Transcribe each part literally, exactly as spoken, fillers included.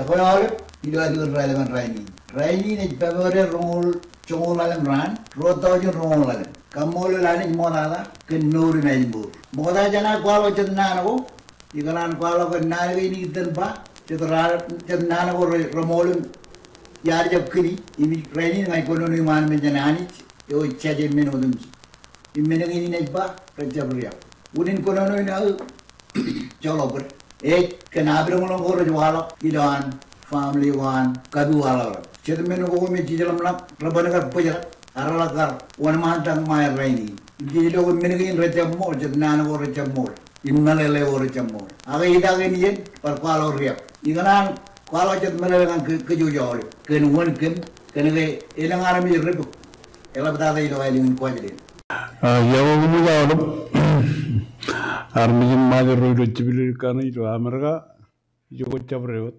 Ekwe aolep, ilo ālikin raelep in rainin. Rainin ej February roñoul, joñoul ḷalem raan, ruo taujin roñoul ḷalem. Kaṃṃoolol Anij ṃoktata kōn mour in aer mour. Ṃokta jān aō kwaḷọk jet naan ko, ikōṇaan kwaḷọk kōn naan kein in iten ba, jet ra-, jet naan ko re, reṃool im iar jab kini, im rainin ña ij kōnono iṃaan men jān Anij eo ej jaje men otemjej. Im men kein in ej ba, rejjab riab. Unin kōnono in aō joḷọk bōd. Ej kōn apidoñloñ ko rej waḷọk ilowaan family ko an Kapiwa ḷapḷap. Jet men ko im ej jeḷā ḷōmṇak, reban kar bōjrak, ak reḷak kar wōnṃaantak ṃae rainin. Im jej lo ke men kein rejjab ṃool, jet naan ko rejjab ṃool. Im meḷeḷe ko rejjab ṃool. Ak ej itak in iien, bar kwaḷọk riab. Ikōṇaan kwaḷọk jet meḷeḷe ñan kōj, kōj aolep. Kōn wōn kōm, kōn ke elōñ armej rej bōk. Eḷaptata ilo ālikin Kuwajleen. A, iọkwe koṃij aolep. Armej in Ṃajeḷ ro ilo jibdewōt kaṇe ilo Amerika, ijoko jabdewōt.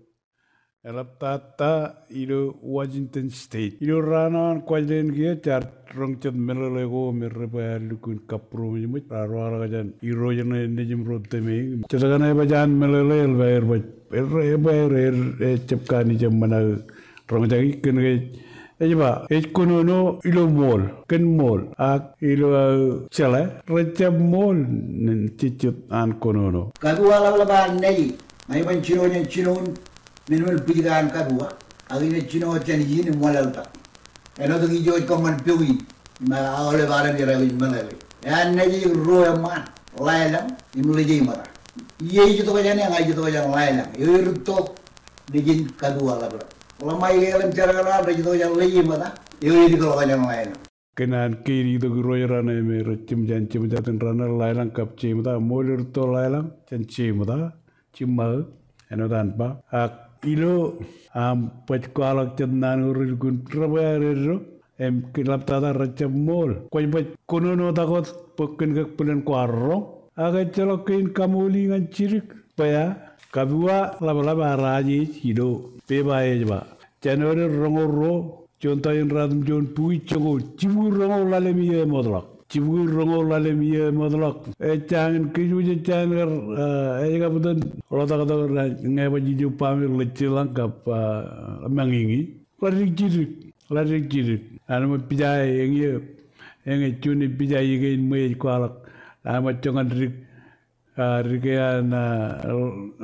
Eḷaptata ilo Washington State. Ilo raan eo an Kuwajleen kiiō jaar roñ jet meḷeḷe ko me rej ba aer lukkuun kabbūroṃōjṃōj, raar waḷọk jān irooj ṇe nejim ro teme. Jet kaṇe ebaj an meḷeḷe, eḷap aer baj, er, ebaj er, er, ejjab kanooj im ṃōṇōṇō roñjake kōn ke ej ba, ej kōnono ilo ṃool, kōn ṃool, ak ilo aō jeḷā, rejjab ṃool, nen jejjet an kōnono. Kapiwa ḷapḷap an neji, ña iban jino jān jinoin, men men bwijke an Kapiwa, ak inaaj jino jān iien im wōnḷaḷtak. Āinwōt ijo ej kōṃṃan pok in, im aolep armej rej aikuj meḷeḷe. Ean neji ruo eṃṃaan, Ḷaelañ, im Ḷejeimata. Iiō ej itok jāne, ña ij itok jān Ḷaelañ. Eo erūtto, nejin Kapiwa ḷapḷap. Ḷōṃa eo eḷap jerakrak rej itok jān Ḷejeimata, eo edikḷọk jān Ḷaelañ. Kōn an kein itok irooj raṇe me rej jimjaan jemān jān raṇe Ḷaelañ kab Jeimata, ṃool erūtto Ḷaelañ jān Jeimata, jiṃṃaō, āinwōt an ba. Ak ilo aṃ baj kwaḷọk jet naan ko rej lukkuun rej ba aer eddo, im eḷaptata rejjab ṃool. Kwōj baj kōnono tak wōt bwe kōn ke bōlen kwaar roñ. Ak ejjeḷọk kein kaṃooli ñan jidik. Bwe ea, Kapiwa ḷapḷap ear ajeej ilo pepa eo ej ba, January roñoul ruo, juon taujin ratimjuon bukwi joñoul jibukwi roñoul ḷalem iiō eṃootḷọk. Jibukwi roñoul ḷalem iiō eṃootḷọk. Ej jañin kōj wōj ej jañin kar, a, ej kab itok ḷotaktok ñe baj ijo ba me ḷōjjeḷañ kab, a, mañiñi. Ḷaddik jidik, ḷaddik jidik. Āinwōt pija eñin, eñin juon pija ikein ṃwe ej kwaḷọk. Āinwōt joñan dik, a, dik ean, a,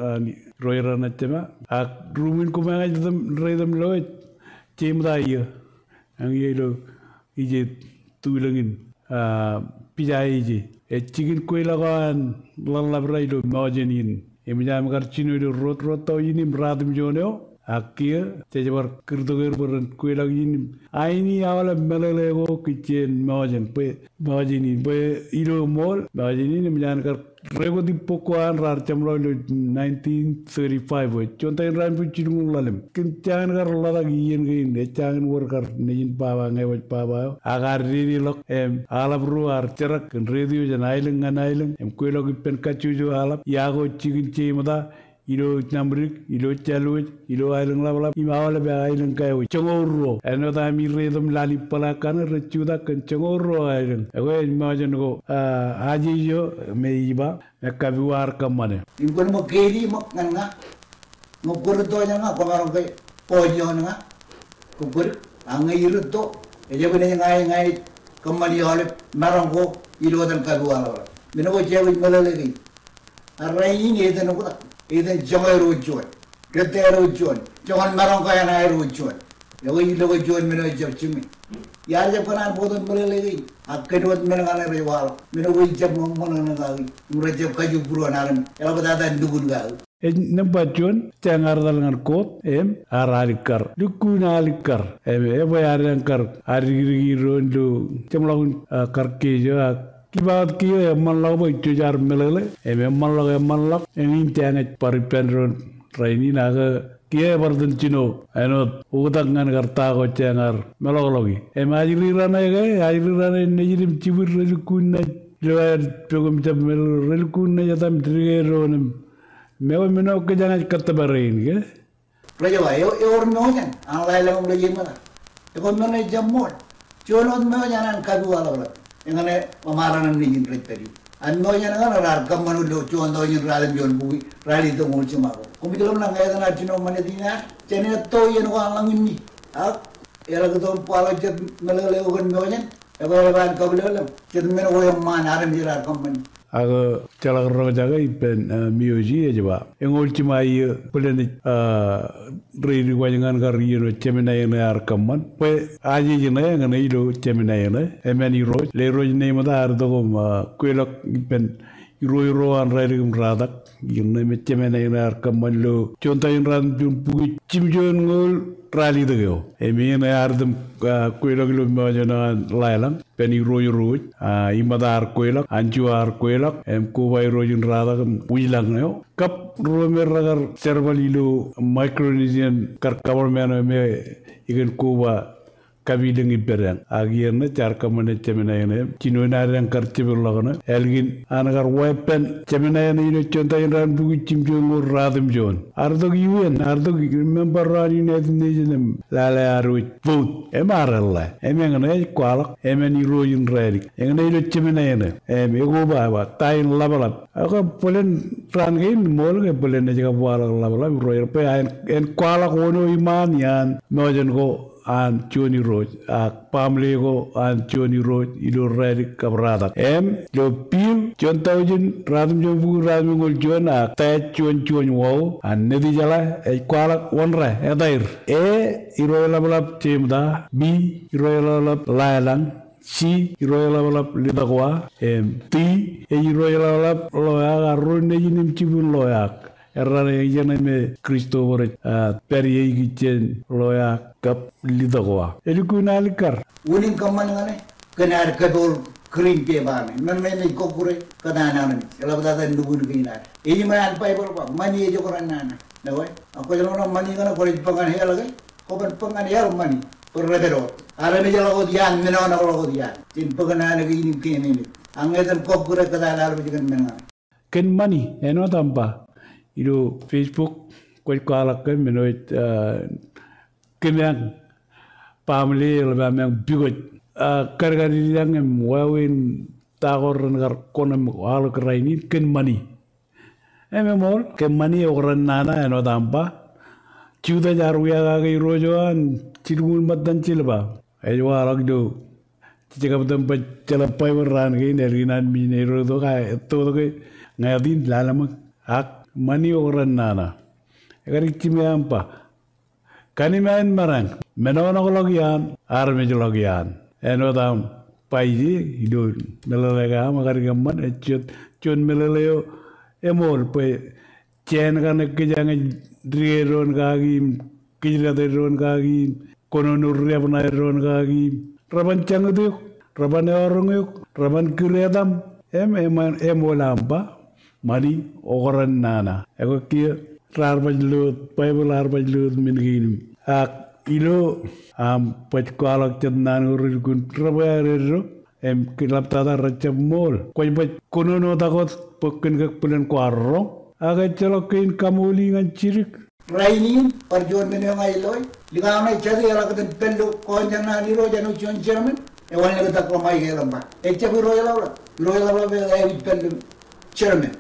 a, irooj raṇe jema. Ak ruuṃwin koṃ eñin ej item, rej item lowet, Jeimata iiō. Eñin ilo ije tulōñ in, a, pija ije. Ej jikin kweilọk eo an ḷōḷḷap ra ilo mọọjen in. Im ij aṃ kar jino ilo ruo, ruo taujin im ratimjuon eo. Ak kiiō, jej bar kūrtok er bwe ren kweilọk in im. Aini aolep meḷeḷe ko kijjien mọọjen, bwe mọọjen in, bwe ilo ṃool, mọọjen in im ij aṃ kar record ipok ko an raar jeṃḷọk ilo nineteen thirty-five eo. Juon taujin ratimjuon jilñuul ḷalem. Kōn jañin kar ḷotak iien kein, ej jañin wōr kar nejin baba ñe baj baba eo. Ak ear dedeḷọk, im, aḷap ruo ear jerak kōn radio jān aelōñ ñan aelōñ, im kweilọk ippān kajjojo aḷap, iako jikin Jeimata, ilo Namdik, ilo Jālwōj, ilo aelōñ ḷapḷap, im aolep aelōñ kaewe. Joñoul ruo, āinwōt ami rej item lale ippaḷa kaṇe rej jutak kōn joñoul ruo aelōñ. Ekwe ej mọọjen ko, a, ajeej eo, me ij ba, me Kapiwa ear kōṃṃane. Im kwōn ṃōk keidi ṃōk ñan ña. Ñe kwō rūtto jān ña, kwōmaroñ ke bọọj ioon ña. Kwō kwōdik, ak ñe ijo rūtto, ejjab enaaj ña, ña ij kōṃṃani aolep maroñ ko ilo etan Kapiwa ḷapḷap. Men ko jej aikuj meḷeḷe kein. Ak rainin etan oktak, etan joñan ro juon. Rūtto ro juon. Joñan maroñ ko eṇ ro juon. Ekwe ij lo ke juon men eo ejjab jiṃwe. Iar jab kōṇaan bōktok meḷeḷe kein. Ak kōn wōt men kaṇe rej waḷọk. Men ko ejjab ṃōṇōṇō kaki. Im rejjab kajjioñ būruon armej. Eḷaptata nukun kaki. Ej nōṃba juon, jañin ear etal ñan court, im ear alikkar. Lukkuun alikkar. Im ebwe ear etal kar, ear dikdiki doon ilo, jeṃḷọkin, a, kar case eo, ak Kipakot kiiō eṃṃanḷọk bwe ijjoj ad meḷeḷe, im eṃṃanḷọk, eṃṃanḷọk, eñin jañin ej bar ippān doon rainin ak kiiō ebar itōn jino, āinwōt oktak ñan kar ta ko jañin ar meḷọkḷọki. Im ajri raṇe ke, ajri raṇe nejid im jibwid relukkuun naaj, ilo aer pok im jab meḷeḷe relukkuun naaj etal im dike doon im. Meḷeḷe men eo kōjeañ ej kōttōpar in ke. Rej ba, ewōr mọọjen an Ḷaelañ im Ḷejeimata. Ekwe men eo ejjab ṃool. Juon wōt mọọjen an Kapiwa ḷapḷap. Eñṇe ḷōṃaraṇ nejin rej pād ie. An ṃōjṇọ ñan raar kōṃṃan ilo juon taujin ratimjuon bukwi, ralitōk ñoul jiṃa ko. Koṃij ḷōmṇak ñe etan ad jino ṃanit in ad, jān etto iien ko an ḷaññe ni. Ak eḷak itok im kwaḷọk jet meḷeḷe eo kōn ṃōjṇọ, ekwe eḷap an kabwilōñlōñ. Jet men ko eṃṃaan armej raar kōṃṃani. Ak jeḷak roñjake ippān, eh, M O G ej ba. Eñoul jiṃa iiō bōlen ej, ah, reidik waj ñan kar iien eo Jemān Aeṇe ear kōṃṃan. Bwe ajej ṇe eñṇe ilo Jemān Aeṇe. Emān irooj. Ḷe irooj Neiṃōt ear itok im, ah, kweilọk ippān irooj ro an rādik im ratak. Iien ṇe me Jemān Aeṇe ear kōṃṃan ilo juon taujin ratimjuon bukwi jimjuon ñoul ralitōk eo. Im iien ṇe ear itok im, ah, kweilọk ilo ṃōjṇọ an Ḷaeḷañ. Ippān irooj ro wōj, ah, iṃōt ear kweilọk, anjọ ear kweilọk, im koba irooj in ratak im wūjlañ eo. Kab ro me rekar jerbal ilo Micronesian kar government eo me ikōn koba kapilōñ ippādeañ. Ak iien ṇe jaar kōṃṃane Jemān Aeṇe, jinoin ad eañ kar jepelḷọk ṇe, ālikin an kar weeppān Jemān Aeṇe ilo juon taujin ratimjuon bukwi jimjuon ñoul ratimjuon. Ear itok U N, ear itok member ro an United Nations im lale ad wōj vote. Im ear eḷḷā. Im eñṇe ej kwaḷọk. Emān irooj in rādik. Eñṇe ilo Jemān Aeṇe. Im ekoba eba ta in ḷapḷap. Ak bōlen raan kein ṃool ke bōlen ej kab waḷọk ḷapḷap irooj. Bwe en, en kwaḷọk wōn eo iṃaan iaan ṃōjṇọ ko an juon irooj. Ak baaṃle ko an juon irooj ilo rādik kab ratak. Im ilo bill juon taujin ratimjuon bukwi ratimjuon ñoul juon ak tet juon juon wao an Nitijeḷā ej kwaḷọk wōn ro etaer. A, irooj ḷapḷap Jemta. B, irooj ḷapḷap Ḷaeḷañ. C, irooj ḷapḷap Litokwa. Im D, ej irooj ḷapḷap Ḷoeak, ak ro nejin im jibwin Ḷoeak. Errā ṇe ijeṇe me Christopher ej, ah, pād ie ikijjien Ḷoeak kab Litokwa. Elukkuun alikkar. Unin kōṃṃan ñan e, kōn ad kōpool green paper ṇe. Men ṇe ej kọkkure kōtaan armej. Eḷaptata nukun kein ad. Ej iṃaan an Baibōḷ ba, ṃani ej okra nana. Ekwe, ak kwōj ḷōmṇak ṃani ñan e, kwōj bōk ñan hell ke, kwō ban bōk ñan hell ṃani. Bwe rej pād wōt. Armej ḷọk wōt iaan, men eo ṇe ḷọk wōt iaan. Jen bōk nana kein im keememej. Ak ñe etan kọkkure kōtaan armej kōn men ñan e. Kōn ṃani, āinwōt aṃ ba. Ilo Facebook, kwōj kwaḷọk ke men eo ej, ah, kōmeañ, baaṃle, eḷap ameañ pukot. Ah, kadkadin eañ im wāween ta ko ren kar kōṇaan waḷọk rainin kōn ṃani. Im eṃool, ke ṃani okra nana āinwōt aṃ ba. Judas ear wiakake irooj eo an jilñuul ṃōttan jilpa. Ej waḷọk ilo jejjab itōn baj jeḷā Baibōḷ raan kein, ālikin an mijin eo itok, a, etto ke ñāāt in lale ṃōk. Ak ṃani okra nana. Ekar ij jiṃwe aṃ ba. Kanima in maroñ, men eo ṇe ḷọk iaan, armej ḷọk iaan. Āinwōt aṃ ba ije, ilo meḷeḷe ko aṃ, ekar kōṃṃan, ej juon, juon meḷeḷe eo, eṃool, bwe jān kaṇe kōjeañ ej dike doon kaki im, kōjdate doon kaki im, kōnono riab ṇae doon kaki im, reban jañit eok, reban eọroñ eok, reban kūr etaṃ, im, im, eṃool aṃ ba, ṃani okra nana. Ekwe kiiō raar baj lo wōt, Baibōḷ ear baj lo wōt men kein im. Ak ilo aṃ baj kwaḷọk jet naan ko relukkuun rebwe aer eddo, im eḷaptata rejjab ṃool. Kwōj baj kōnono tok wōt bwe kōn ke bōlen kwaar roñ. Ak ejjeḷọk kein kaṃooli ñan jidik. Rainin, bar juon men eo ña ij lo, likao ṇe jatū eḷak kōn pād ilo kọọnjeṇ ṇe an Irooj āinwōt juon German, ewanlōñtak ḷōṃae ke eḷap ba. Ejjab irooj ḷapḷap, irooj ḷapḷap eo ej pād ilo German.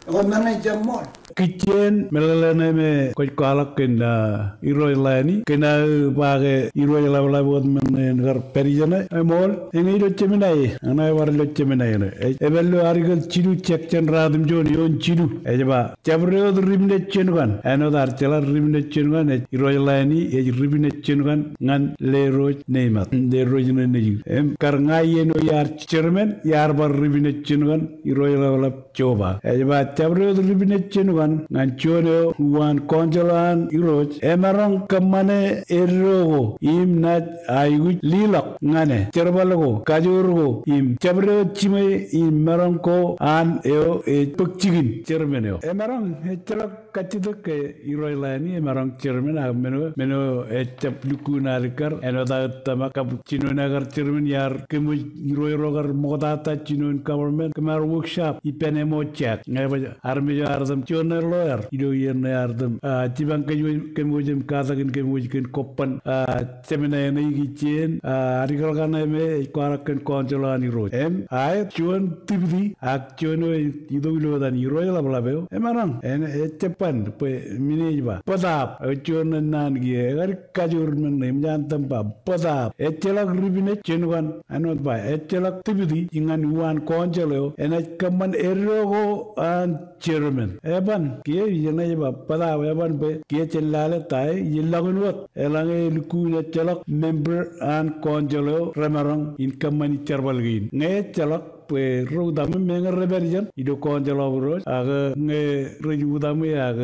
Ekwe men ṇe ejjab ṃool. Kijjien meḷeḷe ṇe me kwōj kwaḷọk kōn, ah, Irooj Ḷaeni, kōn aō ba ke irooj ḷapḷap wōt men ṇe en kar pād ijeṇe, eṃool, eñin ilo Jemān Aeṇe, eñin bar ilo Jemān Aeṇe. Ej, ej pād ilo article jilu, section ratimjuon, eoon jilu. Ej ba, jabdewōt ripinōjjien kaṇ. Āinwōt ear jeḷā ripinōjjien kaṇ, ej Irooj Ḷaeni, ej ripinōjjien kaṇ ñan ḷe irooj Neiṃat, ḷe irooj ṇe nejū. Im kar ña iien eo iar chairman, iar bar ripinōjjien kaṇ, irooj ḷapḷap Joba. Ej ba jabdewōt ripinōjjien kaṇ ñan juon eo uwaan council an Irooj, emaroñ kōṃṃane eddo ko im naaj aikuj liḷọk ñan e, jerbal ko, kajoor ko, im jabdewōt jiṃwe im maroñ ko an eo ej bōk jikin chairman eo. Emaroñ, ejjeḷọk Kajjitōk ke irooj ḷain in emaroñ chairman ak men eo, men eo ejjab lukkuun alikkar, āinwōt aō tōmak kab jinoin aō kar chairman iar kōmwōj irooj ro kar ṃoktata jinoin government kōm ar workshop ippān ṃōj jack. Ñe baj armej eo ear item juon ṇe lawyer ilo iien ṇe ear item, ah, jipañ kōmwōj, kōmwōj im katakin kōmwōj kōn kobban, ah, jemān ṇe ikijjien, ah, article kaṇe me ej kwaḷọk kōn council an irooj. Im aet juon deputy ak juon eo itok ilo etan irooj ḷapḷap eo emaroñ, en ejjab ban bwe men eo ej ba bōtaab, eo juon ṇe naan kiiō ekar kajoor men ṇe im ej an tōm ba bōtaab. Ejjeḷọk ripinōj, jenkan, āinwōt ba ejjeḷọk deputy ñan uwaan council eo enaaj kōṃṃan eddo ko an chairman. Eban, kiiō ijeṇ ej ba bōtaab, eban bwe kiiō jen lale ta eo ej lọkin wōt. Eḷaññe lukkuun ejjeḷọk member an council eo remaroñ in kōṃṃani jerbal kein. Ñe ejjeḷọk bwe rej utaṃwe, meñe rej pād ijeṇ ilo council of irooj, ak ñe rej utaṃwe ak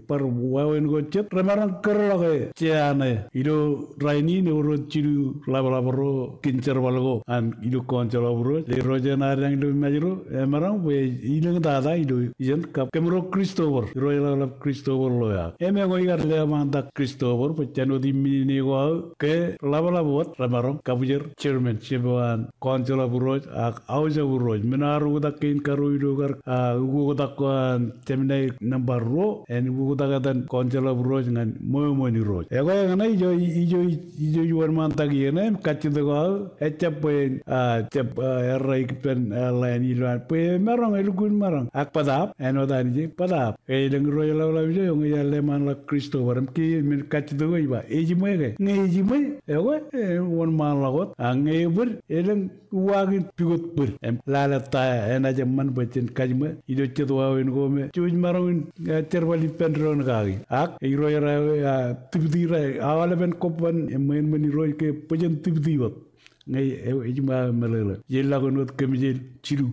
bar wāween ko jet, remaroñ kōtḷọk e jea ṇe ilo rainin ewōr wōt jilu ḷapḷap ro kōn jerbal ko an ilo council of irooj. Ḷerooj eṇ ad eañ ilo Mājro, emaroñ bwe ej ilōñ tata ilo ijeṇ kab kōmro Christopher, irooj ḷapḷap Christopher Loeak. Im eñeo ikar leḷọk ṃaantak Christopher bwe jān wōt iṃminene ko aō ke ḷapḷap wōt remaroñ kabwijer chairmanship eo an council of irooj ak house of irooj. Men eo ear oktak kein karuo ilo kar, ah, ukoktak ko an jemān ṇe nōṃba ruo, en ukoktak etan council of irooj ñan ṃweo ṃool irooj. Ekwe eñṇe ijo, ijo, ijo wōnṃaantak iien ṇe im kajjitōk eo aō, ejjab bwe en, ah, jab, ah, errā ippān, ah, ḷain ilo an bwe emaroñ, elukkuun maroñ. Ak bōtaab, āinwōt Anij ej bōtaab. Ke elōñ irooj ḷapḷap ijo, eñeo iar leṃaanḷọk Christopher im ke men kajjitōk eo ej ba, ejiṃwe ke? Ñe ejiṃwe, ekwe, e, wōnṃaanḷọk wōt. Ak ñe ebōd, elōñ uwaak in pukot bōd. Im lale ta enaaj eṃṃan bwe jen kajiṃwe ilo jet wāween ko me jej maroñ in, e, jerbal ippān doon kaki. Ak irooj rae, a, deputy rae, aolepen kobban eṃṃan ṃōn irooj ke bwe jen deputy wōt. Ñe e, ejiṃwe aō meḷeḷe. Ej lọkin wōt kōmjel jilu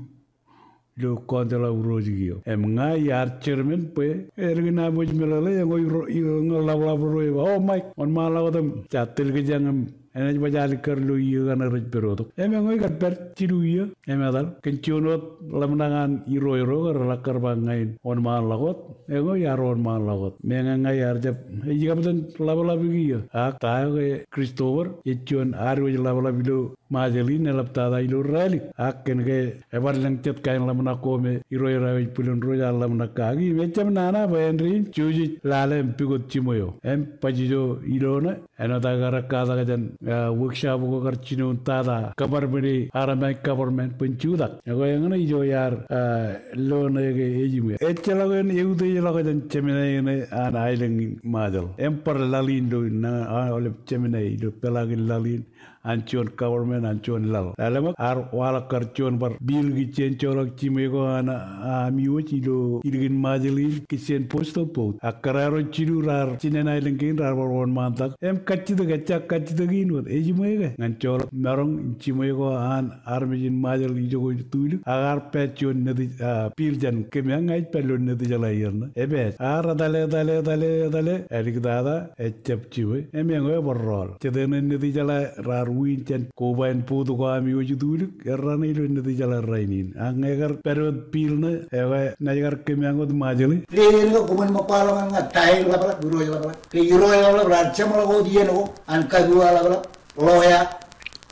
ilo council of irooj kiiō. Im ña iar chairman bwe, e, elukkuun aṃ wōj meḷeḷe, eñeo ro, eñeo ḷapḷap ro ej ba, o Mike, wōnṃaanḷọk wōt im ja tōl kōj eñ im enaaj baj alikkar ilo iiō kaṇe rej pād wōt. Im eñeo ikar pād jilu iiō im etal kōn juon wōt ḷōmṇak an irooj ro ke reḷak kar ba ña in wōnṃaanḷọk wōt. Eñeo iar wōnṃaanḷọk wōt. Meñe ña iar jab, ej ikabtan ḷapḷap kiiō. Ak ta eo ke Christopher ej juon ad wōj ḷapḷap ilo Ṃajeḷ in eḷaptata ilo Rālik. Ak kōn ke ebar lōñ jet kain ḷōmṇak ko me irooj rae eo ej bwilōñ ro jaar ḷōmṇak kaki im ejjab nana bwe āindein jouj ej lale im pukot jiṃwe eo. Im baj ijo ilo ṇe, āinwōt aō kar ekkatak jān, ah, workshop ko kar jinoin tata kōṃadṃōde armej government bwe en jutak. Ekwe eñṇe ijo iar, ah, lo ṇe ke ejiṃwe. Ejjeḷọk en eutiejḷọk jān jemān ṇe an aelōñ in Ṃajeḷ. Im bar laḷ in ilo ṇe, ah, aolep jemān ilo peḷaakin laḷ in an juon government, an juon laḷ. Lale ṃōk, ear waḷọk kar juon bar bill kijjien joḷọk jiṃwe ko an ami wōj ilo ilikin Ṃajeḷ in kijjien postal vote. Ak kōrā ro jilu raar jinen aelōñ kein raar bar wōnṃaantak. Im kajjitōk, ejja kajjitōk in wōt, ejiṃwe ke? Ñan joḷọk maroñ in jiṃwe ko an armej in Ṃajeḷ ijoko itulik. Ak ear pād juon netij, ah, bill jān kōm eñ, ña ij pād ilo netijeḷā iien ṇe. Epād. Ak etale, etale, etale, etale. Āliktata, ejjab jiṃwe. Im eñeo ebar rọọl. Jet eṇ netijeḷā raar wiin jān koba in vote ko ami wōj itulik, errā ṇe ilo netijeḷā rainin. Ak ñe ekar pād wōt bill ṇe, ekwe naaj kar kōmeañ wōt Ṃajeḷ. Leḷọk ke koṃwin ṃōk kwaḷọk ñan ña ta in ḷapḷap, irooj ḷapḷap. Ke irooj ḷapḷap raar jeṃḷọk wōt iien ko an kabuwaḷapḷap, ḷoeak,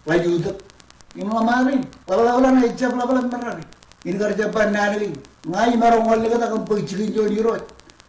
ḷajutak. Im ḷōṃaro in, ḷapḷap ḷaṇ ejjab ḷapḷap men raṇe. In kar jab ba naan kein. Ña imaroñ ḷotak im bōk jikin juon irooj.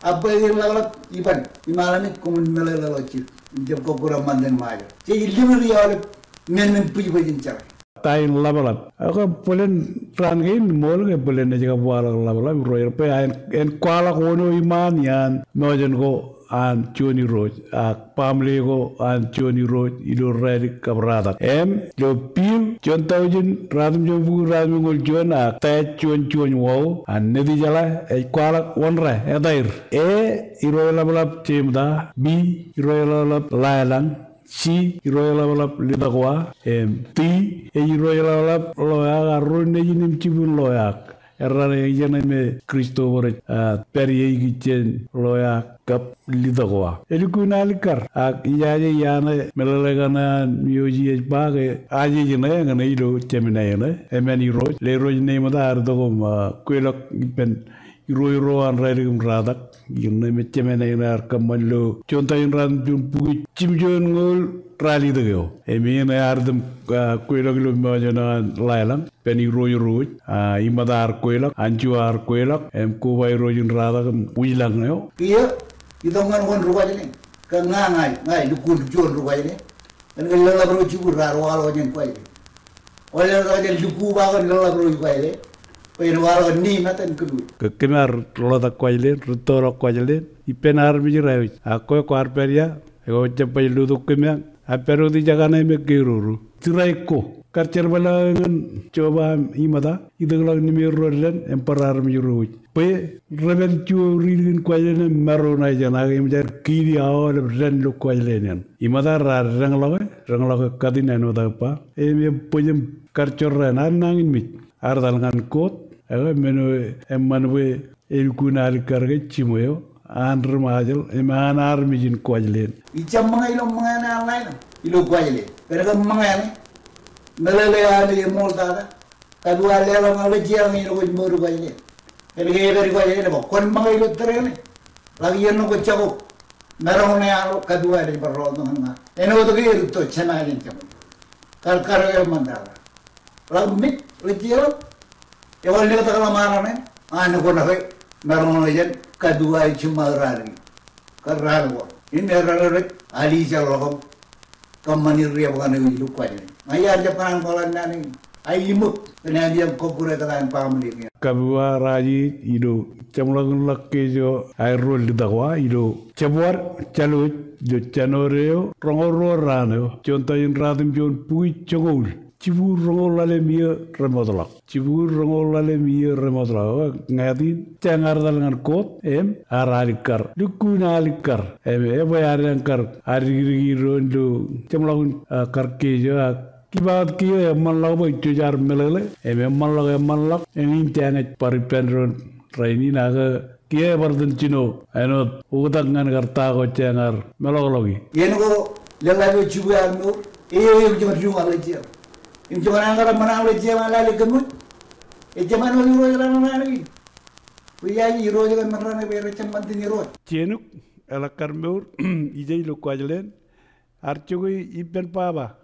Ak bwe in ḷapḷap iban, im aolep men koṃwin meḷeḷe ḷọk jidik. Im jab kọkkure ṃantin Ṃajeḷ. Jej limit aolep men, men bwijbwijin jeḷā. Ta in ḷapḷap. Ak bōlen raan kein ṃool ke bōlen ej kab waḷọk ḷapḷap irooj bwe en, en kwaḷọk wōn eo iṃaan iaan mejān ko an juon irooj, ak baaṃle ko an juon irooj ilo Rālik kab Ratak. Im ilo bill juon taujin ratimjuon bukwi ratimjuonñoul juon ak dash juon juon wau an netijeḷā ej kwaḷọk wōn ro etaer. A, irooj ḷapḷap Jemta, B, irooj ḷapḷap Ḷaeḷañ, C, irooj ḷapḷap Litokwa, im D, ej irooj ḷapḷap Ḷoeak, ak ro nejin im jibwin Ḷoeak. Errā ṇe ijeṇe me Christopher ej, ah, pād ie ikijjien Ḷoeak kab Litokwa. Elukkuun alikkar, ak ijaje iaan meḷeḷe kaṇe an M O G ej ba ke ajej ṇe eñṇe ilo jemān ṇe, emān irooj, lerooj ṇe ṃōtta ear itok im, ah, kweilọk ippān irooj ro an Rālik im Ratak. Iien ṇe me jemān eo ear kōṃṃan ilo juon tajin ratimjuon bukwi jimjuon ñoul ralitōk eo. Im iien ear item, ah, kweilọk ilo mejān an Laelañ. Ippān irooj ro wōj, ah, Imata ear kweilọk, Anjua ear kweilọk, im koba irooj in Ratak im Wūjlañ eo. Kiiō, itok ñan wōn ri Kuwajleen. Ke ña, ña, ña lukkuun juon ri Kuwajleen. Kōn ke lōḷḷap ro jibū raar waḷọk jān Kuwajleen. Kwō lōḷḷap jān lukkuun ba kōn lōḷḷap ro Kuwajleen. Bwe en waḷọk nimet im kōtwōj. Ke kōm ar ḷotak Kuwajleen, rūttoḷọk Kuwajleen, ippān armej ro wōj. Ak kwe kwaar pād ia, ekwe jab baj lotok kōm ia, ak pād wōt ijekaṇe me ke ro ro. Strike ko, kar jerbal ñan Joba im Imata, itōkḷọk nimet ro dān, im bar armej ro wōj. Bwe, rej pād juon ridik in Kuwajleen im maroñ ṇa jān ak eṃōj ad kiidi aolep dān ilo Kuwajleen eṇ. Imata raar deñḷọke, deñḷọke katin āinwōt aō ba. Im ebōj im kar jorrāān, ad nañinmej. Ad etal ñan court, ekwe men eo eṃṃan bwe elukkuun alikkar ke jiṃwe eo, an ri Ṃajeḷ, im an armej in Kuwajleen. Ij jab ṃōñā ilo ṃōñā ṇe an Laelañ, ilo Kuwajleen. Kōn ke ṃōñā ṇe, meḷeḷe aō ej eṃool tata. Kabuwaar leḷọk ñan Lejjeḷañ in kwōj mour Kuwajleen. Kōn ke ej pād Kuwajleen ej ba, kwōn ṃōñā ilo tōre ṇe. Ḷak iien ṇe kwōj jako. Maroñ ṇe aḷo, Kabuwaar ej bar rooltok ñan ña. Āinwōt ke erūtto jemān in jeṃḷọk. Kar, kar eṃṃan tata. Ḷak mej, Lejjeḷañ. Ewōr letok ḷōṃaro ṇe. An koṇake. Maroñ ṇe jān Kabuwaar ej jiṃṃa raan in. Kar raan ko. Im erreo rej alijarḷọk im kōṃṃani riab kaṇe ilo Kuwajleen. Ña iar jab kōṇaan kwaḷọk naan in. Ak iṃōk, kōn ami jab kọkkure kōtaan baaṃle kein. Kabuwaar ej ilo jeṃḷọkin ḷọk keij eo aer ro litak wa ilo Jebwad Jālwōj ilo Jānwōde eo, roñoul ruo raan eo, juon tajin ratimjuon bukwi joñoul. Jibukwi roñoul ḷalem iiō remootḷọk. Jibukwi roñoul ḷalem iiō remootḷọk. Ñāāt in, jān ear etal ñan court, im ear alikkar. Lukkuun alikkar. Im ebwe ad eñ kar, ad dikdiki doon ilo, jeṃḷọkin, ah, kar keij eo, ak kiiō ba wōt kiiō eṃṃanḷọk bwe ijjoj ad meḷeḷe. Im eṃṃanḷọk, eṃṃanḷọk. Eñin jān ej bar ippān doon rainin ak kiiō ebar itōn jino āinwōt oktak ñan kar ta ko jān ear meḷọkḷọki. Iien ko leḷḷap eo jibwe ad mour, eo eo ej juon diwōj ḷọk Lejjeḷañ. Im juon an kar ṃōṇōṇō Lejjeḷañ lale kōmwōj. Ejjab āinwōt irooj raṇ raṇ kein. Bwe iar irooj ke men raṇe bwe rejjab ṃan itōn irooj. Jenuk, eḷak kar mour, ije ilo Kuwajleen, ear jokwe ippān baba.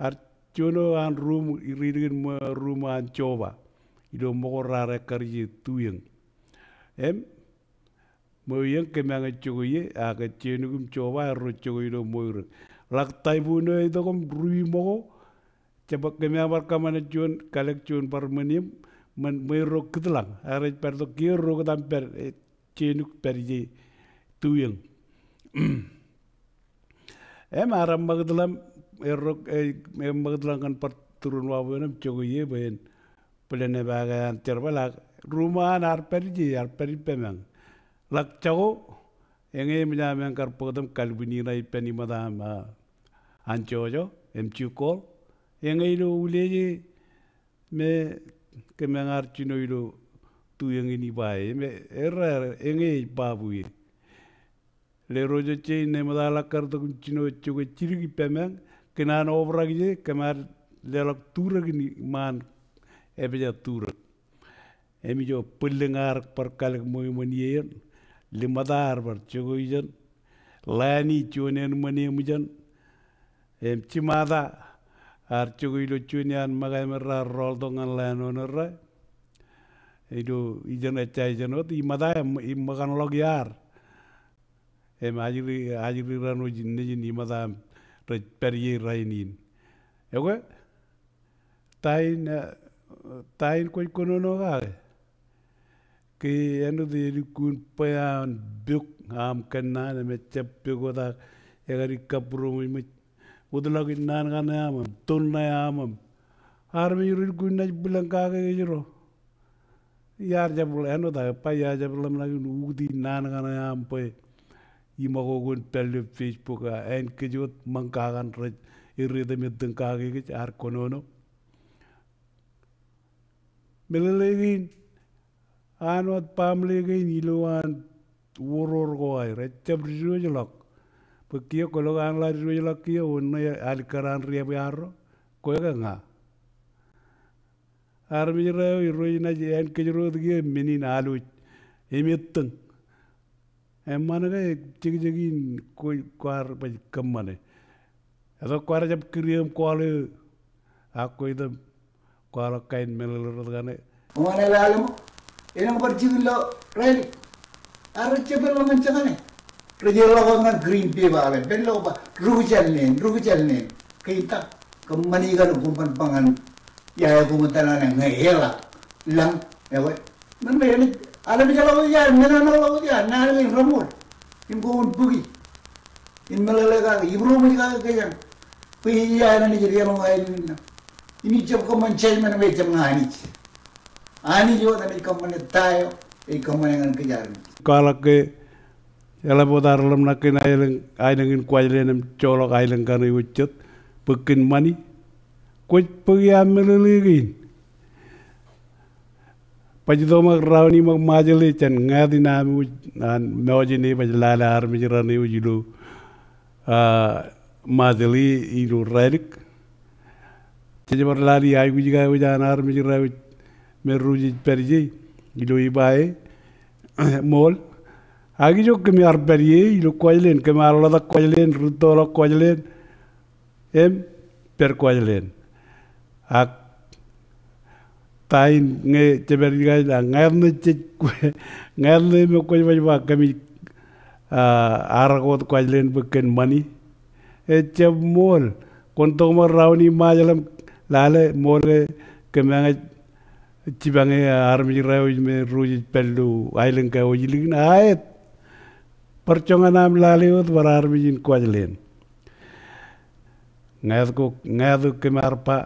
Ear juon eo an ruuṃ, ri-, ridik in ṃō-, ruuṃ an Joba. Ilo ṃōko raar ekkar ije Tuiōñ. Im, ṃweo iien kōm eañ ej jokwe ie, ak Jenuk im Joba erro jokwe ilo ṃweo ro. Ḷak typhoon eo itok im ruwi ṃōko, jab kōm eañ bar kōṃṃane juon, kalōk juon bar ṃwin im, ṃwin, ṃweo ro kūtlañ. Ak rej pād tok kiiō ro kōtaan pād, eh, Jenuk pād ije Tuiōñ. Im ear ṃakūtlañ, erro, eh, eṃṃakūtlañ kōn bar turin wabwebwenaṃ im jokwe ie bwe en bōlen epaake an jerbal ak ruuṃ an ear pād ije, ear pād ippemaañ. Ḷak jako, eñe eṃōj aṃ eañ kar bōktok im kalbwini ṇa ippān Imata im, ah, Anjojo, im Jikkoḷ. Eñe ilo uleje me kōm eañ ar jino ilo Tuiōñ in iba e, im errā, eñe ej ba bwe Ḷeo ro jet jein eṃōj ḷọk kar itok im jino jokwe jidik ippemaañ, kōn an obrak ije, kōm ar leḷọk turōk in iṃaan epija turōk. Im ijo Bwillōñ ear bar kalōk ṃweo iṃōn iien, Limata ear bar jokwe ijeṇ, Lani juon eo eṃṃan eṃōj ijeṇ, im Jimata ear jokwe ilo juon iaan ṃōkā im errā rọọltok ñan ḷaen oṇōṇō errā. Ilo ijeṇ ejja ijeṇ wōt, Imata im, im ṃōkan ḷọk iaar. Im ajri, ajri raṇ wōj nejin Imata im rej pād ie rainin. Ekwe, ta in, eh, ta in kwōj kōnono kake? Ke āinwōt elukkuun bwe an pok aṃ kōnnaan im ejjab pok wōt ak ekar kabbūroṃōjṃōj. Wōtlọk in naan kaṇe aṃ im, toon ṇe aṃ im. Armej ro elukkuun naaj bwilōñ kake kōj ro. Iar jab ḷe, āinwōt aō ba iar jab ḷōmṇak in ukōt in naan kaṇe aṃ bwe iṃōk ko kwōn pād ilo Facebook, a, āin kōj wōt ṃōñkakan rej erreo im ettōñ kake kōj, ear kōnono. Meḷeḷe kein, an wōt baaṃle kein ilo an worwor ko aer, ejjab diwōjḷọk. Bwe kiiō kwōlo ke an ḷak diwōjḷọk kiiō, wōn ṇe alikkar an riab iarro, kwe ke ña. Armej ro eo, irooj, naaj āin kōjro wōt kiiō men in alwōj. Im ettōñ. Eṃṃan ke jekjek in kwe kwaar baj kōṃṃane. Etok kwaar jab kūr im kwaḷọk eo ak kwe iteṃ kwaḷọk kain meḷeḷe rot kaṇe. Eṃṃan eo lale ṃōk. Elōñ bar jikin ilo Rālik. Ak rej jab pād ḷọk ñan jekane. Rej pād ḷọk ñan Green Bay ba ḷe. Pād ḷọk ba. Rukjān neen, rukjān neen. Kein ta. Kōṃṃani kaṇ koṃ ban ba ñan ia eo koṃ tōl ñane ñe eḷap. Lañ, ekwe. Men me enaaj alemjḷọk wōt ia, men enaaj ḷọk wōt ia, naan kein reṃool. Im koṃwin bōki. Im meḷeḷe kake, ibūroṃōj kake kōjeañ. Bwe ia enaaj deḷọñ aelōñ in lañ. Im ij jab kōṃṃan judgment im ejjab ña Anij. Anij wōt enaaj kōṃṃane ta eo ej kōṃṃane ñan kōj armej. Kwaḷọk ke eḷap wōt ad ḷōmṇak kōn aelōñ, aelōñ in Kuwajleen im joḷọk aelōñ kaṇe wōj jet bōk kōn ṃani. Kwōj bōk ia meḷeḷe kein. Baj itok ṃōk raoni ṃōk Ṃajeḷ e jān ñāāt in ami wōj an Ṃōjin e baj lale armej raṇe wōj ilo, ah, Ṃajeḷ e ilo Rālik. Jej bar lale aikuj eo wōj an armej raṇe wōj me ruj ej pād ie ilo iba e ṃool. Ak ijo kōm ar pād ie ilo Kuwajleen, kōm ar ḷotak Kuwajleen, rūttoḷọk Kuwajleen. Im pād Kuwajleen. Ak ta in ñe jepād ijin kaṇ, ak ñāāt ṇe jej, ñāāt ṇe me kwōj baj ba kōmij, ah, arōk wōt Kuwajleen bwe kōn ṃani. Ejjab ṃool. Kwōn tok ṃōk raoni Ṃajeḷ im lale ṃool ke kōm eñjake jipañ e armej raṇe wōj me ruj ej pād ilo aelōñ ko wōj ilikin aet. Bar joñan aṃ lale wōt bar armej in Kuwajleen. Ñāāt ko, ñāāt ko kōm ar ba,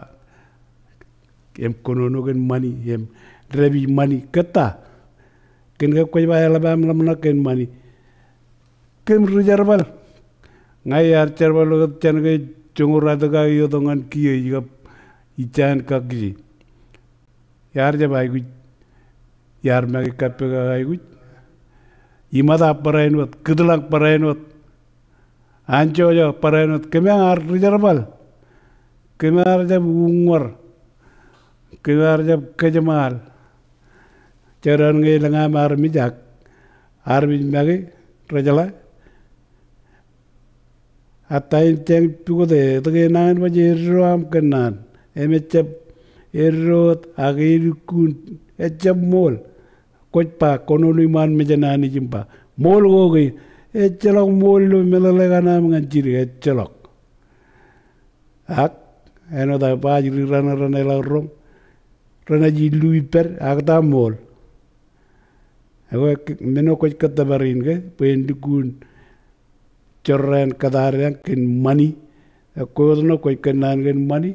im kōnono kōn ṃani, im dāpij ṃani, kōttar. Kōn ke kwōj ba eḷap aṃ ḷōmṇak kōn ṃani. Kōm ri jerbal. Ña iar jerbal wōt jān ke joñoul ralitōk kake iotok ñan kiiō ij kab ijjāān kakkije. Iar jab aikuj. Iar make kappok ak aikuj. Iṃōttan barāinwōt, kūtlañ barāinwōt. Anjọjọ barāinwōt, kōm ear ri jerbal. Kōm ear jab uññūr. Kōm ear jab kōjeṃaal. Jekdọọn ñe elōñ aṃ armej ak armej make rejeḷā. A ta in jeañ pukot e, etke enañin baj eddo aṃ kōnnaan. Im ejjab eddo wōt ak elukkuun ejjab ṃool. Kwōj ba kōnono iṃaan mejān Anij im ba ṃool ko ke, ejjeḷọk ṃool ilo meḷeḷe kaṇ aṃ ñan jidik, ejjeḷọk. Ak āinwōt aō ba ajri raṇe raṇe ḷọk roñ, renaaj illu ippād ak ta ṃool. Ekwe men eo kwōj kōttōpar in ke bwe en lukkuun jorrāān kōttar eañ kōn ṃani. Ekwe wōt ṇe kwōj kōnnaan kōn ṃani.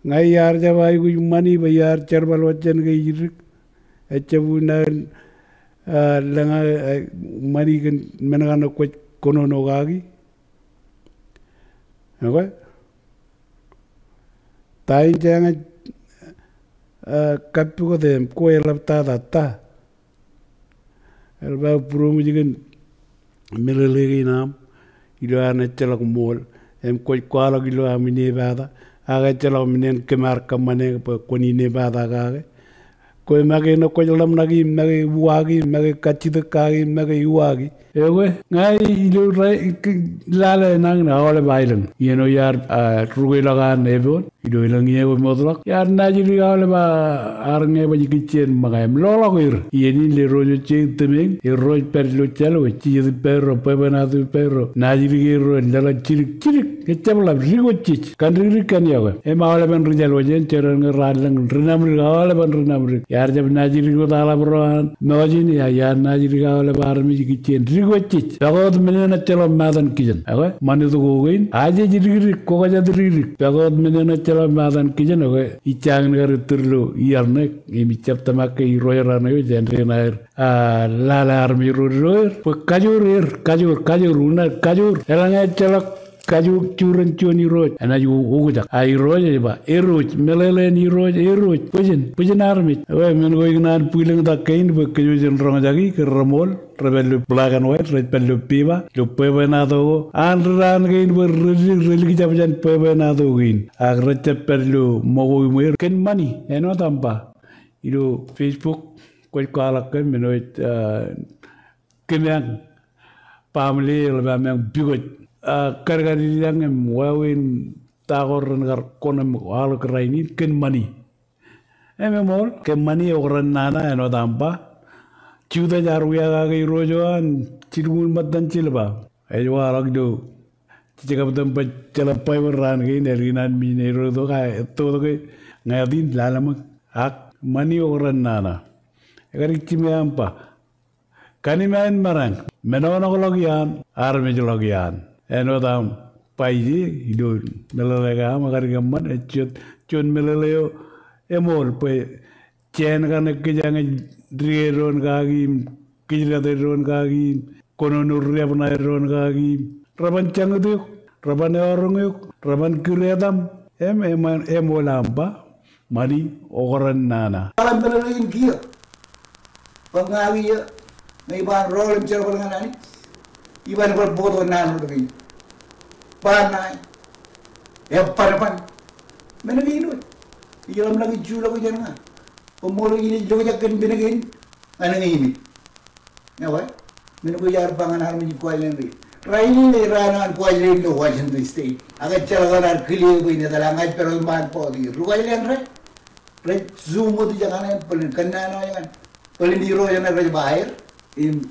Ña iar jab aikuj ṃani bwe iar jerbal wōt jān ke ij dik. Ejjab unin aō, ah, lōñ aō, ah, ṃani kōn men kaṇe kwōj kōnono kaki. Ekwe. Ta in jeañ, ah, kappukot e im kwe eḷaptata ta. Eḷap aō būroṃōj kōn meḷeḷe kein aṃ ilo an ejjeḷọk ṃool. Im kwōj kwaḷọk ilo aṃ inepata. Ak ejjeḷọk men eṇ kōm ar kōṃṃane bwe kwōn inepata kake. Kwe make ṇe kwōj ḷōmṇaki, make uwaaki, make kajjitōk kaki, make uwaaki. Ekwe, ña ilo rai, lale nañin aolep aelōñ. Iien eo iar, ah, rūkweilọk an Epoon. Ilo elōñ iiō eo im wōtlọk. Iar naajdik aolep ar ñe baj kijjien ṃōñā im loḷọk er. Iien in lerooj eo Jeiṃ Temeiñ, erro ej pād ilo jāl wōj. Jijet ippāerro, bwebwenato ippāerro. Naajdik erro, leḷọk jidik, jidik. Ejjab ḷap, dik wōt jej. Kandikdik kaṇ iọkwe. Im aolepen ri jāl wōj en, jekdọọn ñe raar lōñ ri naṃdik, aolepen ri naṃdik. Iar jab naajdik wōt aḷap ro an Ṃōjin, iar, iar naajdik aolep armej kijjien dik wōt jej. Pād wōt men eṇ ejjeḷọk matan kijen. Ekwe, ṃanit ko kein, a jej dikdik, kwō kajjitōk dikdik. Pād wōt men eṇ ejjeḷọk matan kijen, ekwe, ij jañin kar ittōr ilo iaḷ ṇe, im ij jab tōmak ke irooj raṇe eo jān dān aer. A, lale armej ro ilo er, bwe kajoor er, kajoor, kajoor, unin kajoor. Eḷaññe ejjeḷọk kajoor juon irooj, enaaj u-, ukjak. A irooj ej ba, erooj, meḷeḷein irooj, erooj, bwijin, bwijin armej. Ekwe, men ko ikōṇaan bwilōñtak kein bwe kōj wōj jen roñjaki, kōn reṃool, rej pād ilo black and white, rej pād ilo peba, ilo bwebwenato ko. An ri raan kein bwe rej dik, rej likjab jān bwebwenato kein. Ak rej jab pād ilo ṃōko iṃweer, kōn ṃani, āinwōt aṃ ba. Ilo Facebook, kwōj kwaḷọk ke men wōj, ah, kōmeañ, baaṃle eḷap ameañ pukot. Ah, kadkadin ejañ im wāween ta ko ren kar kōṇaan im kwaḷọk rainin kōn ṃani. Im eṃool, ke ṃani okran nana āinwōt aṃ ba. Judas ear wia kake irooj eo an jilñuul ṃōttan jilpa. Ej waḷọk ilo jejjab item baj jeḷā Baibōḷ raan kein, ālikin an mijin eo itok, a, etto ke ñāāt in lale ṃōk. Ak ṃani okran nana. Ekar ij jiṃwe aṃ ba, kanima in maroñ, men eo ṇe ḷọk iaan, armej ḷọk iaan. Āinwōt aṃ ba ije, ilo meḷeḷe ko aṃ, ekar ij kōṃṃan, ej juon, juon meḷeḷe eo eṃool, bwe jān kaṇe kōjeañ ej dike doon kaki im kōjdate doon kaki im kōnono riab ṇae doon kaki im reban jañit eok, reban eọroñ eok, reban kūr etaṃ, im, im, eṃool aṃ ba, ṃani okran nana. Aḷ meḷeḷein kiiō. Bwe ña kiiō, ñe iban rọọl im jerbal ñan Anij, iban bar bōktok naan eo ḷọk in. Ba ṇae, eban ban. Men kein wōt. Ijeḷā ṃōṇōṇō ij juḷọk jān ña. Bwe ṃool in ej lokjak kōn men kein ñan eñin. Ekwe, men ko iar ba ñan armej in Kuwajleen ri. Rainin ej raan an Kuwajleen ilo Washington State. Ak ejjeḷọk an ar kile bwe in etal, ak ña ij pād wōt iṃaan bọọt in. Ri Kuwajleen ro, rej sum wōt ijeṇ ñan e bōlen kōnnaan eo eñin. Bōlen irooj eṇ rej ba aer. Im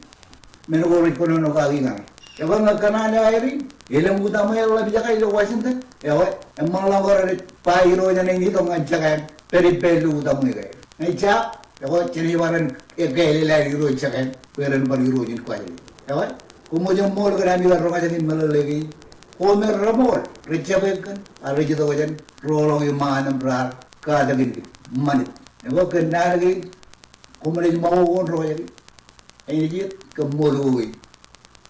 men ko rej kōnono kaki ñan e. Ekwe ñe kōnnaan eo aer in elōñ utaṃwe eḷap ijeka ilo Washington. Ekwe, eṃṃan ḷọk ko rej ba irooj eṇ eñin itok ñan jekā in pād ippāer ilo utaṃwe ko aer. Ñe ejjab, ekwe, jenaaj ba ren ekkāālel aer irooj jekā in, bwe ren bar irooj in Kuwajleen. Ekwe, koṃ wōj eṃṃool kōn ami kar roñjake im meḷeḷe kein. Ko me reṃool, rej jab ekkōn, ak rej itok jān roḷọk iṃaan im raar katak in ṃanit. Ekwe, kōn naan kein, koṃ naaj ṃakoko in roñjake. Āinwōt jet, koṃṃool ko kein.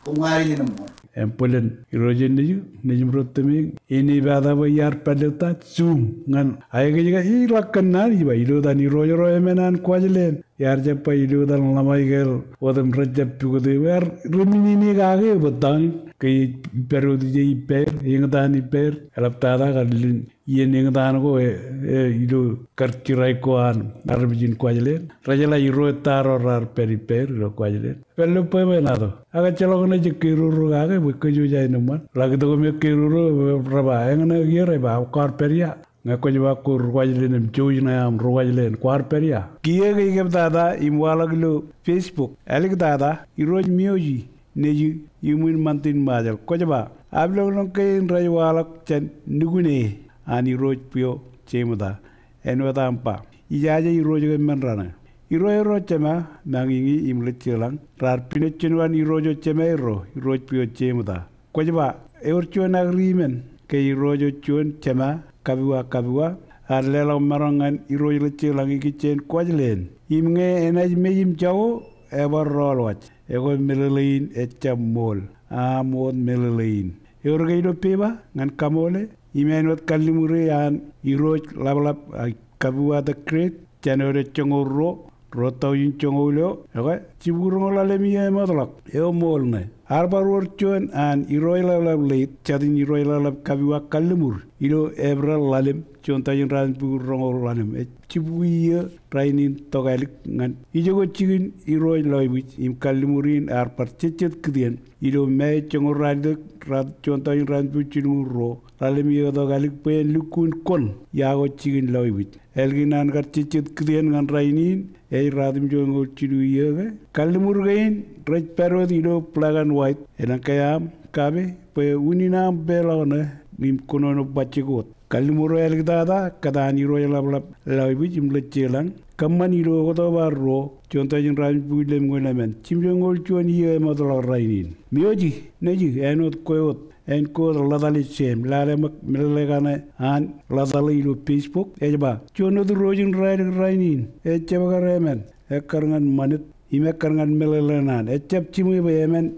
Koṃ ar ijin eṃṃool. Im bōlen irooj eṇ nejū, nejūṃ ro tōmeeñ, enaaj pata bwe iar pād ilo ta, sum, ñan aikuj ke iḷak kōnnaan ij ba, ilo etan irooj ro emān an Kuwajleen. Iar jab ba ilo etan ḷōṃaikeḷ wōt im rej jab pukot e, ear ri mijin e kake bwe ta in, ke ej pād wōt ije ippāer, eñtaan ippāer, eḷaptata kar lin iien eñtaan ko e, e, ilo kar jiraik ko an armej in Kuwajleen. Rejeḷā irooj ta ro raar pād ippāer ilo Kuwajleen. Pād ilo bwebwenato. Ak ejjeḷọk eṇ ej keroro kake bwe kōj wōj aenōṃṃan. Ḷak itok me keroro, e, reba, eñṇe kiiō rej ba, kwaar pād ia. Ñe kwōj ba ko ri Kuwajleen im jouj ṇe aṃ ri Kuwajleen, kwaar pād ia. Kiiō ke ikōptata im waḷọk ilo Facebook, āliktata, irooj Miyoji nejū, iuṃwin ṃantin Ṃajeḷ. Kwōj ba, aplikḷọk kein rej waḷọk jān nukun e an irooj bwio jeṃta. Āinwōt aṃ ba, ijaje irooj ke men raṇe. Irooj ro jema, Mañiñi im Ḷōjjeḷañ, raar pinej jān uwaan irooj eo jema erro, irooj bwio jeṃta. Kwōj ba, ewōr juon agreement ke irooj eo juon jema, Kapiwa Kapiwa, ear leḷọk maroñ ñan irooj Ḷōjjeḷañ ikijjien Kuwajleen. Im ñe enaaj mej im jako, ebar rọọl waj. Ekwe meḷeḷe in ejjab ṃool. Aṃ wōt meḷeḷe in. Ewōr ke ilo pepa ñan kaṃoole? Im āinwōt kalliṃur e an irooj ḷapḷap, a, Kapiwa the Great, January joñoul ruo, ruo taujin joñoul eo, ekwe, jibukwi roñoul ḷalem iiō emootḷọk. Eo ṃool ṇe. Ear bar wōr juon an irooj ḷapḷap late, jatin irooj ḷapḷap Kapiwa kalliṃur, ilo April ḷalem, juon taujin ratimjuon roñoul ḷalem. Ej jibukwi iiō rainin tokālik ñan ijoko jikin irooj Ḷọipij, im kalliṃur in ear bar jejjet kūtien ilo May joñoul ralitōk, rat-, juon taujin ratimjuon jilñuul ruo, ḷalem iiō tokālik bwe en lukkuun koṇ iako jikin Ḷọipij. Ālikin an kar jejjet kūtien ñan rainin, ej ratimjuon joñoul jilu iiō ke. Kalliṃur kein rej pād wōt ilo black and white, elōñ ke aṃ kape, bwe unin aṃ peḷọk ṇe im kōnono bajjek wōt. Kalliṃur eo āliktata, kōtaan irooj ḷapḷap Ḷọipij im Ḷōjjeḷañ, kōṃṃan ilo Oktoba ruo, juon taujin ratimjuon jiljilimjuon emān, jimjuonñoul juon iiō emootḷọk rainin. Miyoji nejū, āinwōt kwe wōt, āinwōt kwe wōt ḷōtaḷe Jeim, lale ṃōk meḷeḷe kaṇe an ḷōtaḷe ilo Facebook, ej ba, juon wōt irooj in raelōñ rainin, ejjab kar emān, ekkar ñan ṃanit, im ekkar ñan meḷeḷe ṇe an, ejjab jiṃwe bwe emān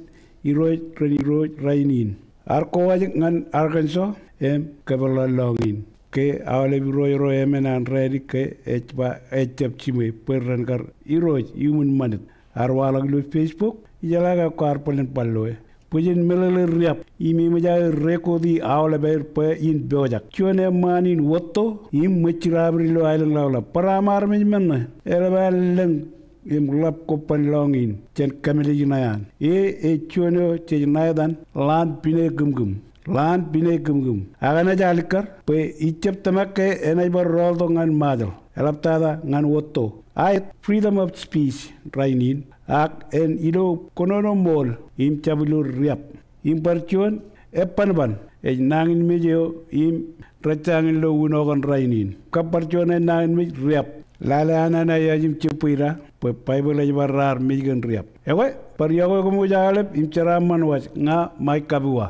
irooj ren irooj rainin. Ear kowōj ñan Arkansas im kōpeḷḷọk lọñiin. Ke aolep irooj ro emān an raelōñ ke ej ba ejjab jiṃwe bwe ren kar irooj iuṃwin ṃanit. Ear waḷọk ilo Facebook, ijeḷā ke kwaar bōlen bar loe. Bwe jen meḷeḷe riab, im eṃōj aō rekoti aolep aer bwe in pojak. Juon eṃṃaan in wōtto, im ṃwejjirabōd ilo aelōñ ḷapḷap. Bar aṃ armej men ṇe, eḷap an lōñ im ḷap kobban lọñiin jān kamlej ṇae an. E ej juon eo jej ṇa etan Ḷaan Pine Kūmkūm. Ḷaan Pine Kūmkūm. Ak enaaj alikkar bwe ijjab tōmak ke enaaj bar rọọltok ñan Ṃajeḷ, eḷaptata ñan Otto. Aet freedom of speech rainin, ak en ilo kōnono ṃool im jab ilo riab. Im bar juon ebbanban ej nañinmej eo im rej jañin lo uno kaṇ rainin. Kab bar juon ej nañinmej riab. Lale an Anaiaj im Jepwida bwe Baibōḷ ej bar raar mej kōn riab. Ekwe, bar iọkwe koṃ wōj aolep im jeraaṃṃan waj, ña Mike Kapua.